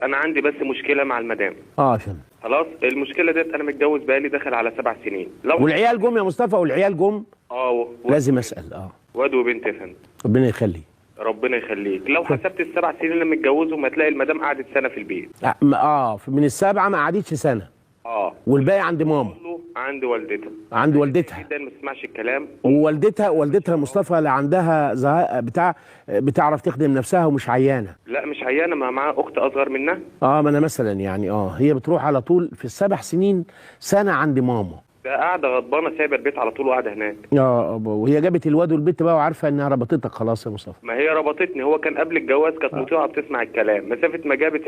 انا عندي بس مشكلة مع المدام. اه فهمت. خلاص المشكلة ديت انا متجوز بقالي داخل على 7 سنين. لو والعيال جم يا مصطفى؟ والعيال جم؟ اه لازم اسال. اه واد وبنت يا فندم. ربنا يخلي. ربنا يخليك. لو حسبت ال7 سنين اللي متجوزهم هتلاقي المدام قعدت سنة في البيت. من السبعة ما قعدتش سنة. اه والباقي عند ماما. عند والدتها. عند والدتها. جدا ما تسمعش الكلام. ووالدتها، والدتها مصطفى لا عندها زهق بتاع، بتعرف تخدم نفسها ومش عيانه. لا مش عيانه، ما معاها اخت اصغر منها. اه ما انا مثلا يعني هي بتروح على طول في ال7 سنين سنة عند ماما. ده قاعدة غضبانه سايبه البيت على طول وقاعدة هناك. وهي جابت الواد والبت بقى وعارفه انها ربطتك خلاص يا مصطفى. ما هي ربطتني، هو كان قبل الجواز كانت مطيعة بتسمع الكلام، مسافة ما جابت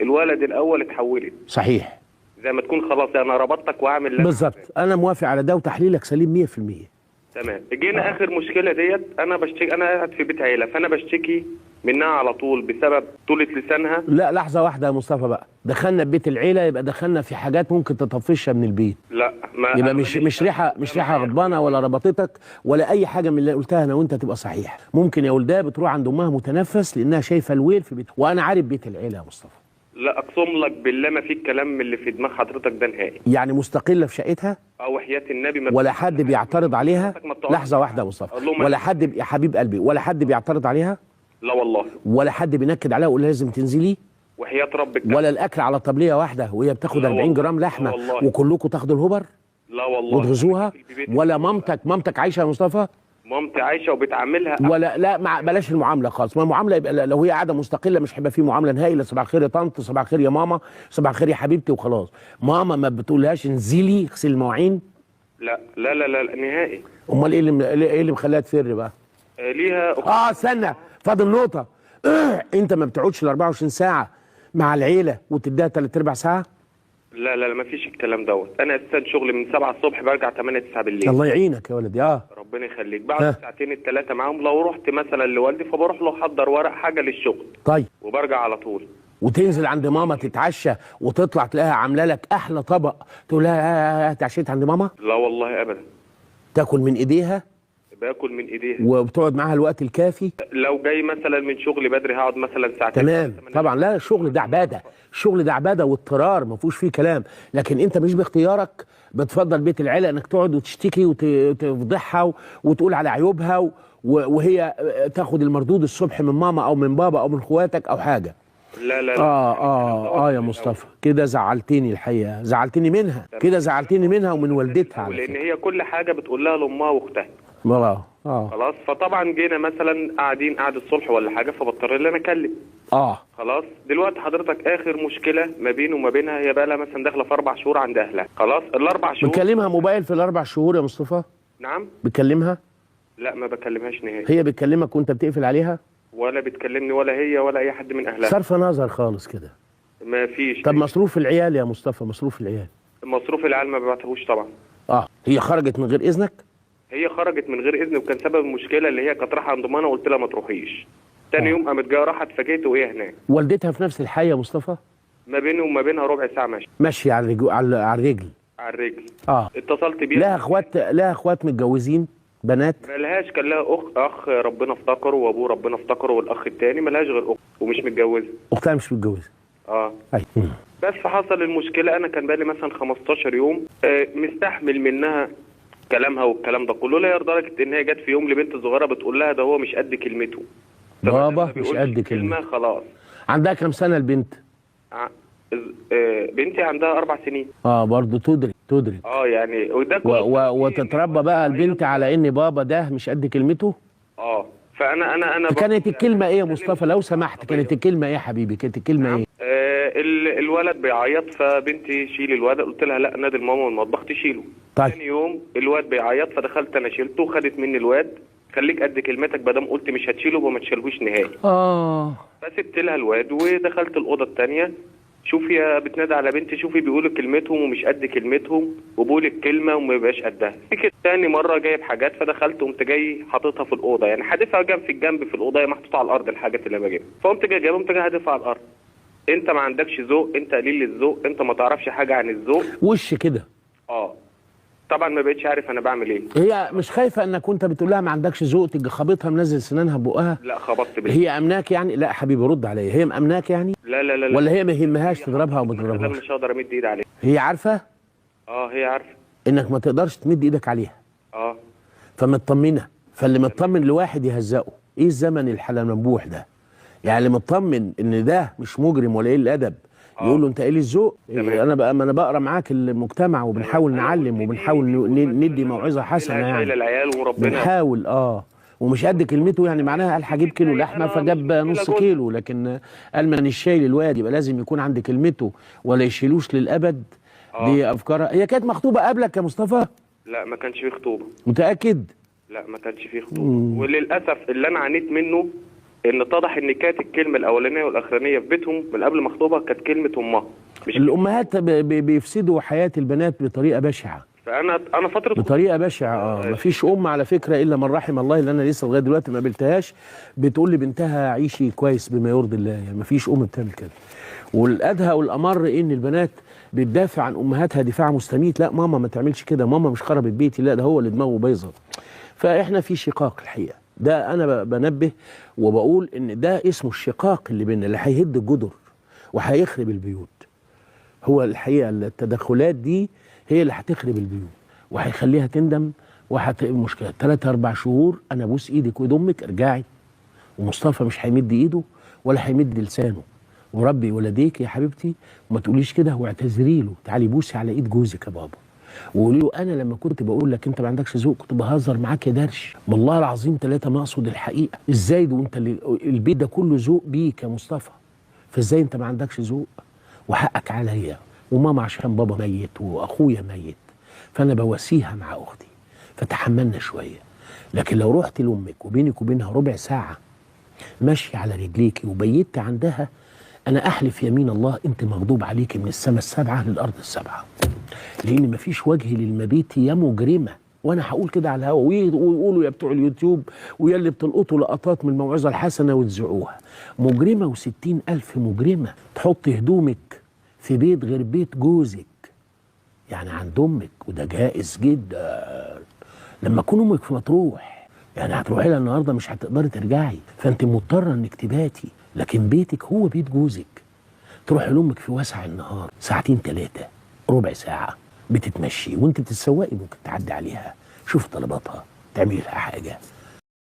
الولد الاول اتحولت. صحيح. زي ما تكون خلاص انا ربطتك واعمل. بالظبط، انا موافق على ده وتحليلك سليم 100%. تمام. جينا اخر مشكلة ديت، انا بشتكي، انا قاعد في بيت عيله فانا بشتكي منها على طول بسبب طولة لسانها. لا لحظة واحدة يا مصطفى بقى، دخلنا في بيت العيلة يبقى دخلنا في حاجات ممكن تطفشها من البيت. لا ما يبقى مش ريحه، مش ريحه غضبانه ولا ربطتك ولا اي حاجة من اللي قلتها انا وانت تبقى صحيح. ممكن يا ولدها بتروح عند امها متنفس لانها شايفه الويل في بيت، وانا عارف بيت العيلة يا مصطفى. لا اقسم لك بالله ما في الكلام اللي في دماغ حضرتك ده نهائي. يعني مستقلة في شقتها؟ وحياة النبي ما ولا حد بيعترض عليها؟ لحظة واحدة يا مصطفى، ولا حد يا حبيب قلبي، ولا حد بيعترض عليها؟ لا والله. ولا حد بينكد عليها ويقول لازم تنزلي؟ وحياة ربك. ولا الاكل على طبليه واحدة وهي بتاخد 40 جرام لحمه وكلكم تاخدوا الهبر؟ لا والله. وتغزوها؟ ولا مامتك عايشه يا مصطفى؟ مامتي عايشه وبتعاملها. ولا لا مع بلاش المعاملة خالص، ما المعاملة يبقى لو هي قاعدة مستقلة مش هيبقى في معاملة نهائي، لا صباح الخير يا طنط، صباح الخير يا ماما، صباح الخير يا حبيبتي وخلاص. ماما ما بتقولهاش انزلي اغسلي المواعين؟ لا لا لا لا نهائي. امال ايه اللي ايه اللي مخليها تفر بقى؟ ليها استنى فاضل نقطة. انت ما بتقعدش ال 24 ساعة مع العيلة وتديها 3/4 ساعة؟ لا لا لا ما فيش الكلام دوت، انا اساسا شغلي من 7 الصبح برجع 8 9 بالليل. الله يعينك يا ولدي. ربنا يخليك. بعد ساعتين 3 معاهم، لو رحت مثلا لوالدي فبروح له احضر ورق حاجة للشغل. طيب. وبرجع على طول. وتنزل عند ماما تتعشى وتطلع تلاقيها عامله لك احلى طبق، تقول لها اتعشيت عند ماما؟ لا والله ابدا. تاكل من ايديها؟ باكل من ايديها. وبتقعد معاها الوقت الكافي؟ لو جاي مثلا من شغلي بدري هقعد مثلا ساعتين. تمام طبعا. لا الشغل ده عباده، الشغل ده عباده واضطرار ما فيهوش فيه كلام، لكن انت مش باختيارك بتفضل بيت العيلة انك تقعد وتشتكي وتفضحها وتقول على عيوبها وهي تاخد المردود الصبح من ماما او من بابا او من اخواتك او حاجة. لا لا لا. يا مصطفى كده زعلتني الحقيقة، زعلتني منها كده، زعلتني منها ومن والدتها على فكرة. لان هي كل حاجة بتقول لها لامها واختها. خلاص. فطبعا جينا مثلا قاعدين قعدة صلح ولا حاجة، فبضطر ان انا اكلم. خلاص دلوقتي حضرتك اخر مشكلة ما بينه وما بينها، هي بقى لها مثلا داخله في 4 شهور عند اهلها. خلاص ال4 شهور. بتكلمها موبايل في ال4 شهور يا مصطفى؟ نعم. بتكلمها؟ لا ما بكلمهاش نهائي. هي بتكلمك وانت بتقفل عليها؟ ولا بتكلمني ولا هي ولا اي حد من اهلها. صرف نظر خالص كده. ما فيش. طب مصروف العيال يا مصطفى؟ مصروف العيال؟ مصروف العيال ما ببعتهوش طبعا. هي خرجت من غير اذنك؟ هي خرجت من غير اذن، وكان سبب المشكلة اللي هي كانت رايحة عند ماما وقلت لها ما تروحيش. تاني يوم قامت جاية راحت اتفاجئت وهي هناك. والدتها في نفس الحي يا مصطفى؟ ما بيني وما بينها ربع ساعة ماشية. ماشية على الرجل. على الرجل. على الرجل. اتصلت بيها. لها اخوات؟ لها اخوات متجوزين بنات؟ ملهاش، كان لها اخ ربنا افتكره وابوه ربنا افتكره، والاخ التاني ملهاش غير اخت ومش متجوزة. اختها مش متجوزة. ايوه. بس حصل المشكلة، انا كان بقالي مثلا 15 يوم مستحمل منها كلامها والكلام ده كله، لا لدرجة ان هي جت في يوم لبنت صغيرة بتقول لها ده هو مش قد كلمته. بابا مش قد كلمة خلاص. عندها كام سنة البنت؟ بنتي عندها 4 سنين. برضه تدرك. يعني وده كله وتتربى بقى البنت على ان بابا ده مش قد كلمته. فانا انا انا كانت الكلمة ايه يا مصطفى لو سمحت؟ كانت الكلمة ايه يا حبيبي؟ كانت الكلمة ايه؟ الولد بيعيط فبنتي شيل الولد، قلت لها لا نادي الماما من المطبخ تشيله. طيب. ثاني يوم الواد بيعيط فدخلت انا شيلته وخدت مني الواد، خليك قد كلمتك ما دام قلت مش هتشيله وما تشيلهوش نهائي. فسبت لها الواد ودخلت الاوضة الثانية، شوفي يا بتنادي على بنتي، شوفي بيقولوا كلمتهم ومش قد كلمتهم وبقول الكلمة وما يبقاش قدها. تاني مرة جايب حاجات فدخلت قمت جاي حاططها في الاوضة، يعني حادفها جنب في الجنب في الاوضة، هي محطوطة على الارض الحاجات اللي انا بجيبها، فقمت جاي جايبها قمت جاي حادفها على الارض. انت ما عندكش ذوق، انت قليل الذوق، انت ما تعرفش حاجة عن الذوق. وش كده. طبعا ما بقتش عارف انا بعمل ايه. هي مش خايفة انك وانت بتقول لها ما عندكش ذوق تيجي خابطها منزل سنانها ببقها؟ لا خبطت بالله. هي امناك يعني؟ لا حبيبي رد عليا، هي مأمناك يعني؟ لا لا لا لا. ولا هي ما يهمهاش تضربها وما انا تضربهاش؟ مش هقدر امد ايدي عليها. هي عارفه؟ اه هي عارفه انك ما تقدرش تمد ايدك عليها. اه فمطمنه، فاللي مطمن لواحد يهزقه. ايه الزمن الحلمبوح ده؟ يعني اللي مطمن ان ده مش مجرم ولا ايه الادب يقول له انت ايه الذوق؟ انا بقى ما انا بقرا معاك المجتمع وبنحاول نعلم وبنحاول ندي موعظة حسنه شايله يعني العيال وربنا بنحاول ومش قد كلمته يعني، معناها قال هجيب كيلو لحمه فجاب نص كيلو، لكن قال ما مانيش شايل الواد يبقى لازم يكون عند كلمته ولا يشيلوش للابد. دي افكارها. هي كانت مخطوبه قبلك يا مصطفى؟ لا ما كانش فيه خطوبه. متاكد؟ لا ما كانش فيه خطوبه. وللاسف اللي انا عانيت منه ان اتضح ان كانت الكلمة الاولانية والاخرانيه في بيتهم من قبل ما اخطبها كانت كلمة امها. مش الامهات بيفسدوا حياة البنات بطريقة بشعة. فانا فترة بطريقة بشعة. مفيش ام على فكرة الا من رحم الله، اللي انا لسه لغاية دلوقتي ما قابلتهاش، بتقول لبنتها عيشي كويس بما يرضي الله، يعني مفيش ام بتعمل كده. والادهى والامر ان البنات بتدافع عن امهاتها دفاع مستميت، لا ماما ما تعملش كده، ماما مش خربت بيتي، لا ده هو اللي دماغه بايظة. فاحنا في شقاق الحقيقة، ده انا بنبه وبقول ان ده اسمه الشقاق اللي بيننا، اللي هيهد الجدر وهيخرب البيوت. هو الحقيقة التدخلات دي هي اللي هتخرب البيوت وهيخليها تندم وهتبقى مشكلة. 3-4 شهور انا ابوس ايدك وايد امك ارجعي، ومصطفى مش هيمد ايده ولا هيمد لسانه، وربي ولديك يا حبيبتي وما تقوليش كده، واعتذري له، تعالي بوسي على ايد جوزك يا بابا وقولي له انا لما كنت بقول لك انت ما عندكش ذوق كنت بهزر معاك يا درش، والله العظيم 3 ما اقصد الحقيقة. ازاي ده وانت البيت ده كله ذوق بيك يا مصطفى، فازاي انت ما عندكش ذوق؟ وحقك عليا، وماما عشان بابا ميت واخويا ميت فانا بواسيها مع اختي، فتحملنا شوية. لكن لو رحت لامك وبينك وبينها ربع ساعة ماشية على رجليكي وبيت عندها، انا احلف يمين الله انت مغضوب عليكي من السماء 7 للارض 7، لان مفيش وجه للمبيت يا مجرمه. وانا هقول كده على الهوا ويقولوا يا بتوع اليوتيوب ويا اللي بتلقطوا لقطات من الموعظة الحسنة وتذيعوها، مجرمه و60,000 مجرمه. تحطي هدومك في بيت غير بيت جوزك، يعني عند امك، وده جائز جدا. لما تكون امك في مطروح يعني هتروحي لها النهارده مش هتقدري ترجعي، فانت مضطرة انك تباتي، لكن بيتك هو بيت جوزك. تروحي لامك في وسع النهار 2 3 ربع ساعة بتتمشي وانت بتتسوقي، ممكن تعدي عليها، شوف طلباتها، تعملي لها حاجة.